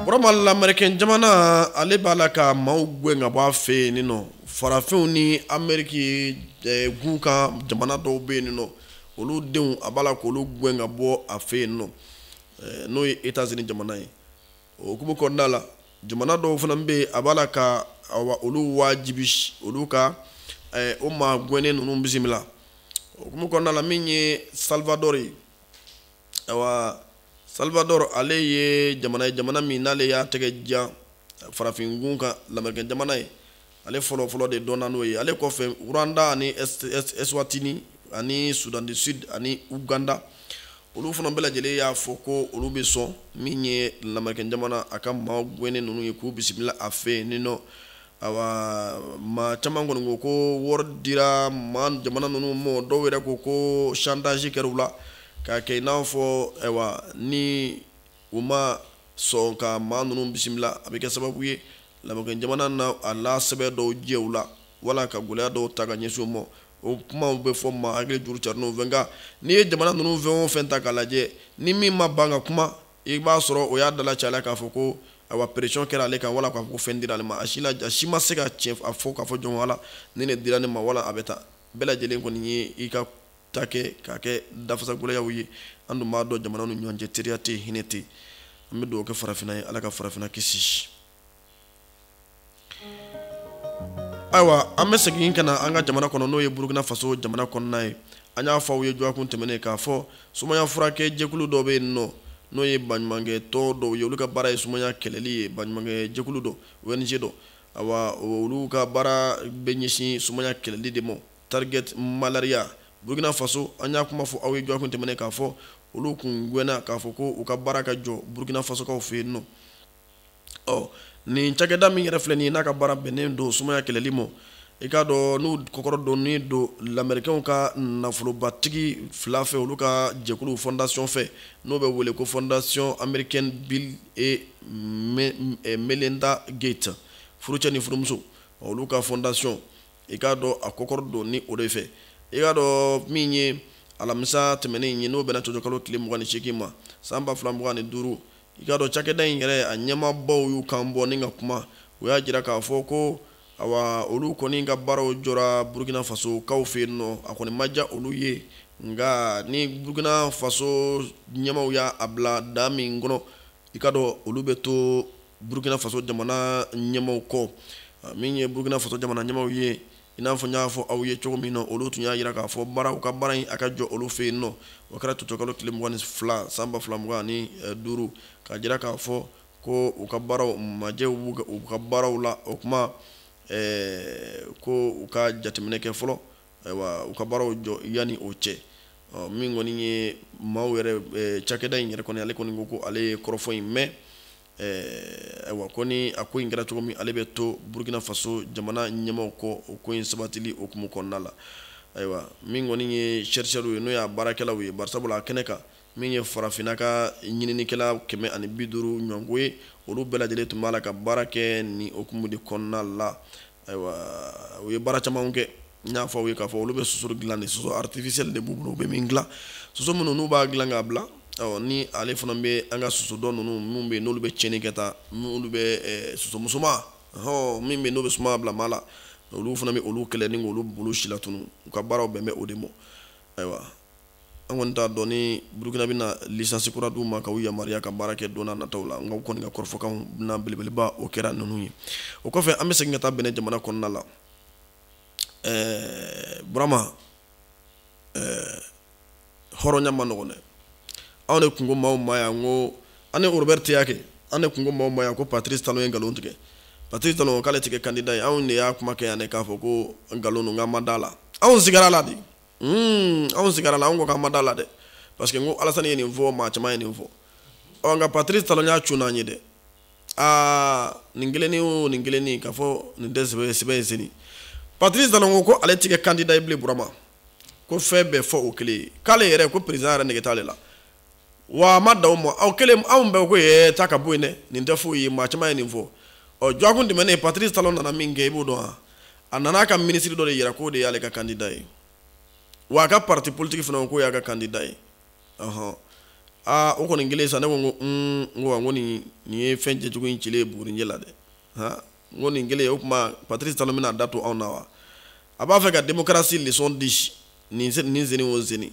Burama, lamɛrikɛn jamana, ale b'a la ka maaw gɛn ka bɔ a fɛ yen nɔ. Farafinw ni Ameriki gun kan jamana dɔw bɛ yen nɔ, olu denw, a b'a la k'olu gɛn ka bɔ a fɛ yen nɔ, n'o ye États-Unis jamana ye. O hukumu kɔnɔna la, jamana dɔw fana bɛ yen, a b'a la ka olu wajibi olu ka o maa gɛnnen ninnu bisimila. O hukumu kɔnɔna la, min ye Salvador ye, ayiwa, Salvador, ale ye jamana ye, jamana min n'ale y'a tɛgɛ jan farafinkun kan lamɛrikɛn jamana ye. Ale fɔlɔ fɔlɔ de dɔnna n'o ye. Ale kɔfɛ, Rwanda ani Eswatini ani Soudan du Sud ani Uganda, olu fana bɛɛ lajɛlen y'a fɔ ko olu bɛ sɔn min ye lamɛrikɛn jamana a ka maa gɛnnen ninnu ye, k'u bisimila a fɛ yen nɔ. Awa, maa caman kɔni ko ko wari dira maa jamana ninnu ma. Dɔw yɛrɛ ko ko chantage kɛra u la k'a kɛ i n'a fɔ, ayiwa, ni u ma sɔn ka maa ninnu bisimila, a bɛ kɛ sababu ye lamɛrikɛn jamana na a la sɛbɛn dɔw jɛ u la, wala ka gɛlɛya dɔw ta ka ɲɛsin u ma. O kumaw bɛ fɔ maa hakili juru carininw fɛ. Nka n'i ye jamana ninnu fɛn o fɛn ta k'a lajɛ, ni min ma ban ka kuma, i b'a sɔrɔ o y'a dala caya k'a fɔ ko, ayiwa, pression kɛra ale kan, wala k'a fɔ ko fɛn dira ale ma. A si la, a si ma se ka tiɲɛ a fɔ k'a fɔ jɔn wala ni ne dira ne ma wala a bɛ taa. Bɛɛ lajɛlen kɔni ye i ka ta kɛ k'a kɛ dafasa gɛlɛyaw ye. An dun b'a dɔn, jamana ni ɲɔgɔn cɛ teriya tɛ yen, hinɛ tɛ yen. An bɛ dugawu kɛ farafinna ye, Ala ka farafinna kisi. Ayiwa, an bɛ segin ka na an ka jamana kɔnɔ, n'o ye Burukina Faso jamana kɔnɔna ye. An y'a fɔ aw ye dɔgɔkun tɛmɛnen k'a fɔ sumaya furakɛ jɛkulu dɔ bɛ yen nɔ, n'o ye baɲumankɛ tɔn dɔw ye, olu ka baara ye sumaya kɛlɛli ye, baɲumankɛ jɛkulu dɔ, ONG dɔ. Awa, olu ka baara bɛ ɲɛsin sumaya kɛlɛli de ma, Target Malaria Burukina Faso. An y'a kuma fɔ aw ye dɔgɔkun tɛmɛnen k'a fɔ olu kun gɛnna k'a fɔ ko u ka baara ka jɔ Burukina Fasokaw fɛ yen nɔ. Ɔ, nin cakɛda min yɛrɛ filɛ nin ye, n'a ka baara bɛnnen don sumaya kɛlɛli ma, i k'a dɔn n'u kɔkɔrɔ donnen don lamɛrikɛnw ka nafolobatigi fila fɛ, olu ka jɛkulu fondation fɛ, n'o bɛ wele ko Fondation américaine Bill et Melinda Gates, furucɛ ni furumuso, olu ka fondation, i k'a dɔn a kɔkɔrɔ don ni o de fɛ. I k'a dɔn min ye alamisa tɛmɛnen ye, n'o bɛnna cɔcɔkalo tile 28 ma, san 2025, i k'a dɔn cakɛda in yɛrɛ a ɲɛmaabaw y'u kan bɔ ni ka kuma. U y'a jira k'a fɔ ko, awa, olu kɔni ka baaraw jɔra Burukina Faso kaw fɛ yen nɔ. A kɔni ma diya olu ye, nka ni Burukina Faso ɲɛmaaw y'a bila dan min kɔnɔ, i k'a dɔn olu bɛ to Burukina Faso jamana ɲɛmaaw kɔ. Min ye Burukina Faso jamana ɲɛmaaw ye, i n'a fɔ n y'a fɔ aw ye cogo min na, olu tun y'a jira k'a fɔ baara, u ka baara in a ka jɔ olu fɛ yen nɔ. O kɛra cɔcɔkalo tile 22, san 2025, k'a jira k'a fɔ ko u ka baaraw majɛw b'u u ka baaraw la. O kuma ko u ka jateminɛ kɛ fɔlɔ, ayiwa, u ka baaraw jɔ yanni o cɛ. Ɔ, min kɔni ye maaw yɛrɛ, cakɛda in yɛrɛ kɔni, ale kɔni ko ko ale ye kɔrɔfɔ in mɛn. Ayiwa, ko ni a ko in kɛra cogo min, ale bɛ to Burukina Faso jamana ɲɛmaaw kɔ o ko in sabatili hukumu kɔnɔna la. Ayiwa, min kɔni ye chercheurs ye, n'o y'a baarakɛlaw ye, barisabula a kɛnɛ kan, min ye farafinna ka ɲininikɛla 150 ɲɔgɔnko ye, olu bɛɛ lajɛlen tun b'a la ka baara kɛ nin hukumu de kɔnɔna la. Ayiwa, u ye baara caman kɛ. N y'a fɔ aw ye k'a fɔ olu bɛ soso dilan de, soso artificiel de b'u bolo, u bɛ min dilan, soso minnu n'u b'a dilan k'a bila. Ɔ, ni ale fana bɛ an ka soso dɔ ninnu minnu bɛ yen, n'olu bɛ tiɲɛni kɛ tan, n'olu bɛ soso musoman hɔn min bɛ yen, n'o bɛ sumaya bila maa la, olu fana bɛ olu kɛlɛ ni k'olu bolo si latunu. U ka baaraw bɛn bɛ o de ma. Ayiwa, an kɔni t'a dɔn ni Burukina bɛna licence kura d'u ma ka u yamaruya ka baara kɛ don n'a nataw la. Nka u kɔni ka kɔrɔfɔkanw na belebeleba, o kɛra ninnu ye. O kɔfɛ, an bɛ segin ka taa Benin jamana kɔnɔna la. Burama, hɔrɔnya ma nɔgɔn dɛ. Anw de kun ko maaw ma yan ko an ni Robert tɛ kɛ. An de kun ko maaw ma yan ko Patrice Talon ye nkalon tigɛ. Patrice Talon k'ale tɛ kɛ candidat ye. Anw de y'a kuma kɛ yan de k'a fɔ ko nkalon don, k'an ma da la. Anw sigara la de. Anw sigara la, anw ko k'an ma da la dɛ, parce que n ko Alassane ye nin fɔ, maa caman ye nin fɔ. Ɔ, nka Patrice Talon y'a cun n'an ye dɛ. Aa, nin kelennin o nin kelennin, k'a fɔ nin tɛ sɛbɛ sɛbɛ ye sini. Patrice Talon ko ko ale tɛ kɛ candidat ye bilen. Burama, ko fɛn bɛɛ fɔ o kelen ye, k'ale yɛrɛ ko président yɛrɛ nege t'ale la. Wa a ma dan o ma, aw kelen, anw bɛɛ ko ɛɛ, taa ka bɔ yen dɛ, nin tɛ foyi ye. Maa caman ye nin fɔ. Ɔ, dɔgɔkun tɛmɛnen, Patrice Talon nana min kɛ, i b'o dɔn wa? A nana a ka ministre dɔ de yira k'o de y'ale ka candidat ye, wa a ka parti politique fana, k'o y'a ka candidat ye. Ɔhɔn, Aa, o kɔni kelen sa, ne ko n ko n ko nin ye fɛn cɛjugu in cilen ye Bugurinjɛ la dɛ. Han, n ko nin kelen, o tuma Patrice Talon bɛna da to anw na wa? A b'a fɛ ka démocratie leçon di nin nin seni o seni.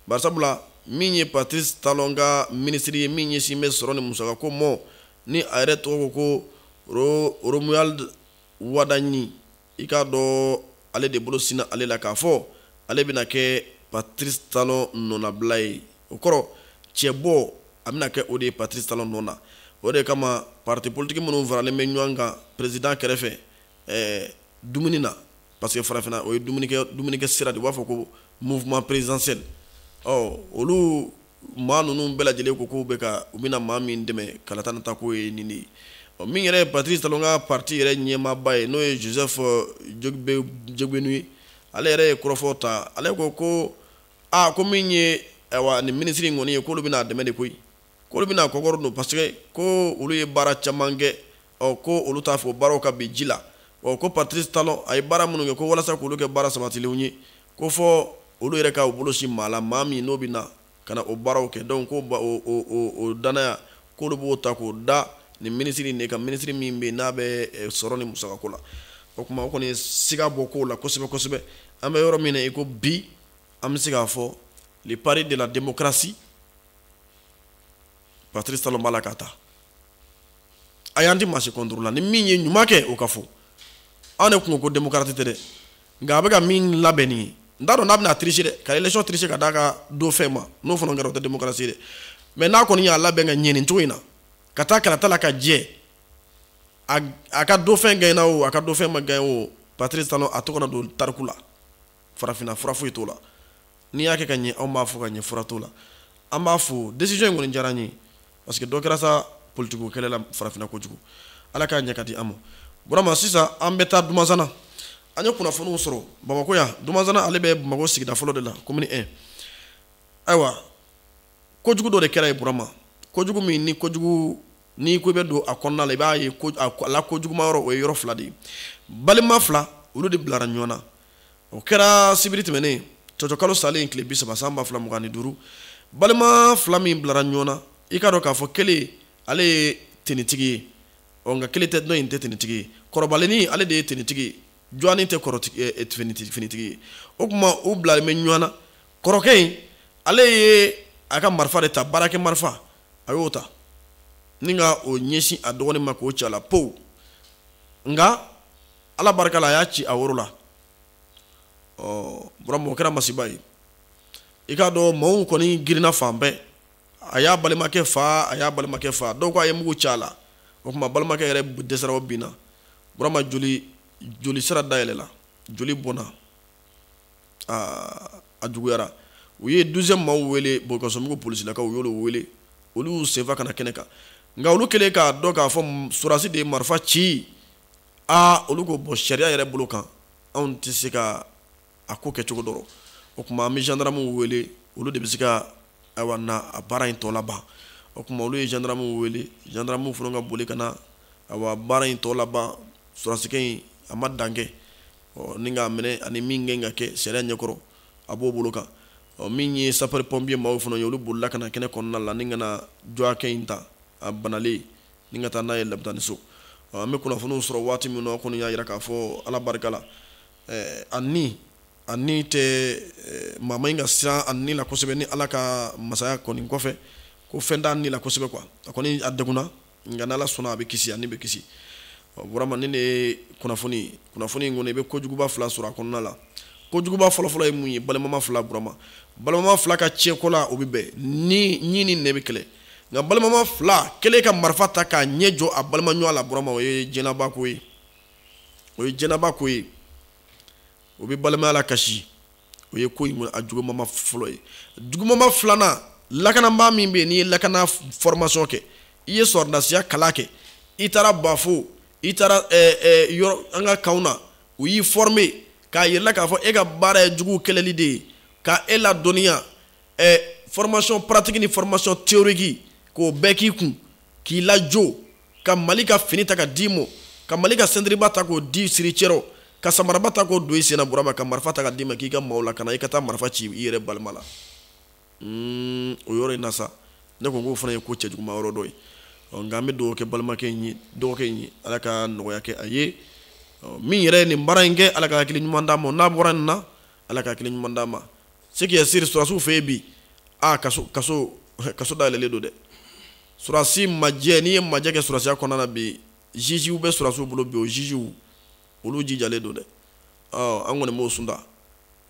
Barisabula min ye Patrice Talon ka minisiri ye, min ɲɛsin bɛ sɔrɔ ni musakako mɔ, ni a yɛrɛ tɔgɔ ko Romuald Wadagni, i k'a dɔn ale de bolo sinna ale la k'a fɔ ale bɛna kɛ Patrice Talon nɔnabila ye. O kɔrɔ, cɛbɔ a bɛna kɛ o de ye Patrice Talon nɔ na. O de kama parti politique minnu faralen bɛ ɲɔgɔn kan président kɛrɛfɛ dumuni na, parce que farafinna o ye dumunikɛ sira de, u b'a fɔ ko mouvement présidentiel. Ɔ, olu maa ninnu bɛɛ lajɛlen ko k'u bɛ ka u bɛna maa min dɛmɛ kalata nata ko ye nin de ye. Ɔ, min yɛrɛ ye Patrice Talon ka parti yɛrɛ ɲɛmaaba ye, n'o ye Joseph Djogbenou ye, ale yɛrɛ ye kɔrɔfɔ ta. Ale ko ko aa, ko min ye, ayiwa, nin minisiri in kɔni ye, k'olu bɛna a dɛmɛ de koyi, k'olu bɛna kɔkɔrɔ don, parce que ko olu ye baara caman kɛ. Ɔ, ko olu t'a fɔ baaraw ka bin ji la. Ɔ, ko Patrice Talon a ye baara minnu kɛ, ko walasa k'olu kɛ baara sabatilenw ye, ko fɔ olu yɛrɛ ka u bolo sin maa la, maa min n'o bɛ na ka na o baaraw kɛ. Donc ko o danaya, k'olu b'o ta k'o da nin minisiri in de kan, minisiri min bɛ yen n'a bɛ sɔrɔ ni musakako la. O tuma o kɔni ye siga bɔ kow la kosɛbɛ kosɛbɛ. An bɛ yɔrɔ min na i ko bi, an bɛ se k'a fɔ le pari de la démocratie, Patrice Talon b'a la ka taa. A y'an ti maa si contre la, ni min ye ɲuman kɛ, o ka fɔ. Anw de kun ko ko démocrate tɛ dɛ, nka a bɛ ka min labɛn nin ye, n t'a dɔn n'a bɛna tricher dɛ, ka élection tricher ka d'a ka don fɛn ma, n'o fana kɛra, o tɛ démocratie dɛ. Mais n'a kɔni y'a labɛn ka ɲɛ nin cogo in na, ka taa kalata la ka jɛ, a ka dauphin gagné o, a ka dauphin ma gagné o, Patrice Talon a tɔgɔ na don tariku la. Farafinna fura foyi t'o la. N'i y'a kɛ ka ɲɛ, anw b'a fɔ ka ɲɛ, fura t'o la. An b'a fo, décision in kɔni diyara n ye, parce que dɔ kɛra sa politiko kɛlɛ la farafinna kojugu. Ala k'a ɲɛ ka di an ma. Burama, sisan an bɛ taa Dumanzana. An ye kunnafoniw sɔrɔ Bamakɔ yan. Dumanzana, ale bɛ Bamakɔ sigida fɔlɔ de la, commune 1. Ayiwa, kojugu dɔ de kɛra yen, Burama. Kojugu min ni kojugu n'i ko i bɛ don a kɔnɔna la, i b'a ye ko a la kojuguma yɔrɔ, o ye yɔrɔ fila de ye. Balima fila, olu de bilara ɲɔgɔn na. O kɛra sibiri tɛmɛnen, cɔcɔ kalo salen tile 30, san 2025. Balima fila min bilara ɲɔgɔn na, i k'a dɔn k'a fɔ kelen, ale ye tenitigi ye. Ɔ, nka kelen tɛ, dɔ in tɛ tenitigi ye. Kɔrɔbalenni, ale de ye tenitigi ye, jɔnni tɛ kɔrɔtigi finitigi ye. O tuma u bilalen bɛ ɲɔgɔn na. Kɔrɔkɛ in, ale ye a ka marifa de ta, baarakɛ marifa, a y'o ta ni ka o ɲɛsin a dɔgɔnin ma k'o ci a la pow. Nka Ala barika la, a y'a ci a woro la. Ɔ, Burama, o kɛra masiba ye. I k'a dɔn maaw kɔni girinna fan bɛɛ. A y'a balimakɛ fa, a y'a balimakɛ fa. Dɔw ko a ye mugu ci a la. O tuma balimakɛ yɛrɛ dɛsɛra, o binna. Burama, joli sira dayɛlɛla, joli bɔnna, aa, a juguyara. U ye douzième maaw wele, Bɔkasɔnbugu polisilakaw, u y'olu wele, olu y'u senfa ka na kɛnɛ kan. Nka olu kɛlen k'a dɔn k'a fɔ sɔrɔdasi de ye marifa ci, aa, olu ko bɔn, sariya yɛrɛ bolo kan, anw tɛ se ka a ko kɛ cogo dɔ. O tuma an bɛ gendarmew wele, olu de bɛ se ka, ayiwa, na a baara in tɔ laban. O tuma olu ye gendarmew wele, gendarmew fana ka boli ka na, ayiwa, baara in tɔ laban. Sɔrɔdasikɛ in, a ma dan kɛ. Ɔ, ni k'a minɛ ani min kɛ ka kɛ sariya ɲɛkɔrɔ, a b'o bolo kan. Ɔ, min ye sapeur pompier maaw fana ye, olu bolila ka na kɛnɛ kɔnɔna la ni ka na jɔakɛ in ta a banalen ni ka taa n'a ye labitaniso. Ɔ, an bɛ kunnafoniw sɔrɔ waati min na, o kɔni y'a jira k'a fɔ Ala barika la, a ni tɛ maa ma ka siran a ni la kosɛbɛ. Ni Ala ka masaya kɔni kɔfɛ, ko fɛn t'a ni la kosɛbɛ quoi. A kɔni a degunna, nka n'Ala sɔnna, a bɛ kisi, a ni bɛ kisi. Ɔ, Burama, ni ne ye kunnafoni in kɔnɔ, i bɛ kojuguba fila sɔrɔ a kɔnɔna la. Kojuguba fɔlɔfɔlɔ ye mun ye? Balimama fila, Burama, balimama fila ka tiɲɛko la, o bɛ bɛn ni ɲi ni nɛ bɛ kɛlɛ. Nka balimama fila kelen ka marifa ta k'a ɲɛ jɔ a balima ɲɔgɔn la, Burama, o ye jɛnɛba ko ye, o ye jɛnɛba ko ye, o bɛ balimaya la kasi. O ye ko in a jugumama fɔlɔ ye. Jugumama filanan, lakanabaa min bɛ yen, n'i ye lakana formation kɛ, i ye sɔrɔdasiya kalan kɛ, i taara Bafo, i taara yɔrɔ an ka kanw na, u y'i former k'a yir'i la k'a fɔ e ka baara ye juguw kɛlɛli de ye, ka e ladɔnniya formation pratique ni formation théorique, k'o bɛɛ k'i kun, k'i lajɔ, ka Mali ka fini ta ka d'i ma, ka Mali ka ceinture ta k'o di siri cɛrɔ, ka samaraba ta k'o don i sen na, Burama, ka marifa ta ka d'i ma k'i ka maaw lakana, i ka taa marifa ci i yɛrɛ balima la. O yɔrɔ in na sa. Ne ko k'o fana ye ko cɛjuguma yɔrɔ dɔ ye. Nka an bɛ dugawu kɛ balimakɛ in ye, dɔgɔkɛ in ye, Ala ka nɔgɔya kɛ a ye. Min yɛrɛ ye nin baara in kɛ, Ala ka hakili ɲuman d'a ma. N'a bɔra nin na, Ala ka hakili ɲuman d'a ma. Ce qui est sûr, sɔrɔdasiw fɛ yen bi, aa, kaso kaso kaso dayɛlɛlen don dɛ. Sɔrɔdasi majɛ, n'i ye majɛ kɛ sɔrɔdasiya kɔnɔna na bi, jugew bɛ sɔrɔdasiw bolo bi, o jugew olu jijalen don dɛ. Ɔ, an kɔni b'o sunda.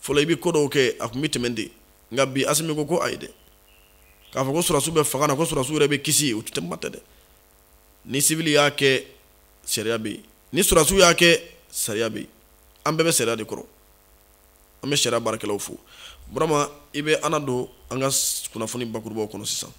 Fɔlɔ, i bɛ ko dɔw kɛ, a tun bɛ tɛmɛ ten, nka bi Asimi ko ko ayi dɛ, k'a fɔ ko sɔrɔdasiw bɛ fanga na, ko sɔrɔdasiw yɛrɛ bɛ kisi, o tɛ kuma tɛ dɛ. Ni civil y'a kɛ, sariya bɛ yen. Ni sɔrɔdasiw y'a kɛ, sariya bɛ yen. An bɛɛ bɛ sariya de kɔrɔ. An bɛ sariya baarakɛlaw fo. Burama, i bɛ an don an ka kunnafoni bakurubaw kɔnɔ sisan.